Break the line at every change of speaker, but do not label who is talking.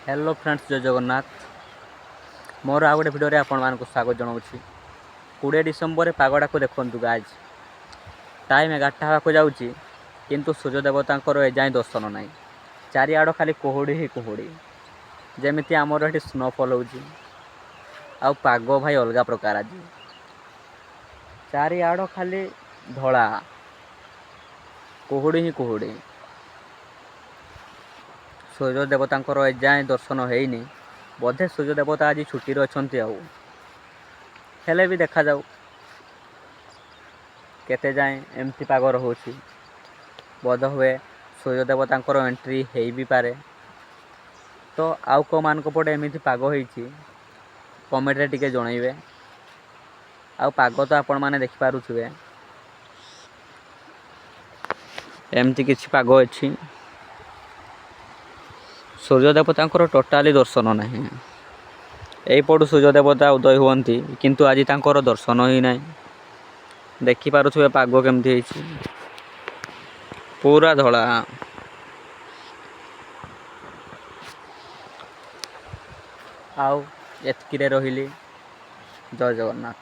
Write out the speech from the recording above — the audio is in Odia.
ହ୍ୟାଲୋ ଫ୍ରେଣ୍ଡସ୍, ଜୟ ଜଗନ୍ନାଥ। ମୋର ଆଉ ଗୋଟେ ଭିଡ଼ିଓରେ ଆପଣମାନଙ୍କୁ ସ୍ୱାଗତ ଜଣାଉଛି। 20 ଡିସେମ୍ବରରେ ପାଗଟାକୁ ଦେଖନ୍ତୁ ଗାଇଜ୍। ଟାଇମ୍ 11ଟା ହେବାକୁ ଯାଉଛି, କିନ୍ତୁ ସୂର୍ଯ୍ୟ ଦେବତାଙ୍କର ଏଯାଏଁ ଦର୍ଶନ ନାହିଁ। ଚାରିଆଡ଼ ଖାଲି କୁହୁଡ଼ି ହିଁ କୁହୁଡ଼ି, ଯେମିତି ଆମର ଏଠି ସ୍ନୋଫଲ୍ ହେଉଛି। ଆଉ ପାଗ ଭାଇ ଅଲଗା ପ୍ରକାର ଆଜି। ଚାରିଆଡ଼ ଖାଲି ଧଳା କୁହୁଡ଼ି ହିଁ କୁହୁଡ଼ି। ସୂର୍ଯ୍ୟ ଦେବତାଙ୍କର ଏଯାଏଁ ଦର୍ଶନ ହେଇନି। ବୋଧେ ସୂର୍ଯ୍ୟ ଦେବତା ଆଜି ଛୁଟିରେ ଅଛନ୍ତି। ଆଉ ହେଲେ ବି ଦେଖାଯାଉ କେତେ ଯାଏଁ ଏମିତି ପାଗ ରହୁଛି। ବୋଧ ହୁଏ ସୂର୍ଯ୍ୟ ଦେବତାଙ୍କର ଏଣ୍ଟ୍ରି ହେଇ ବି ପାରେ। ତ ଆଉ କେଉଁମାନଙ୍କ ପଟେ ଏମିତି ପାଗ ହେଇଛି, କମେଣ୍ଟରେ ଟିକେ ଜଣାଇବେ। ଆଉ ପାଗ ତ ଆପଣମାନେ ଦେଖିପାରୁଥିବେ, ଏମିତି କିଛି ପାଗ ଅଛି। ସୂର୍ଯ୍ୟ ଦେବତାଙ୍କର ଟୋଟାଲି ଦର୍ଶନ ନାହିଁ। ଏଇପଟୁ ସୂର୍ଯ୍ୟ ଦେବତା ଉଦୟ ହୁଅନ୍ତି, କିନ୍ତୁ ଆଜି ତାଙ୍କର ଦର୍ଶନ ହିଁ ନାହିଁ। ଦେଖିପାରୁଥିବେ ପାଗ କେମିତି ହେଇଛି, ପୁରା ଧଳା। ଆଉ ଏତିକିରେ ରହିଲି। ଜୟ ଜଗନ୍ନାଥ।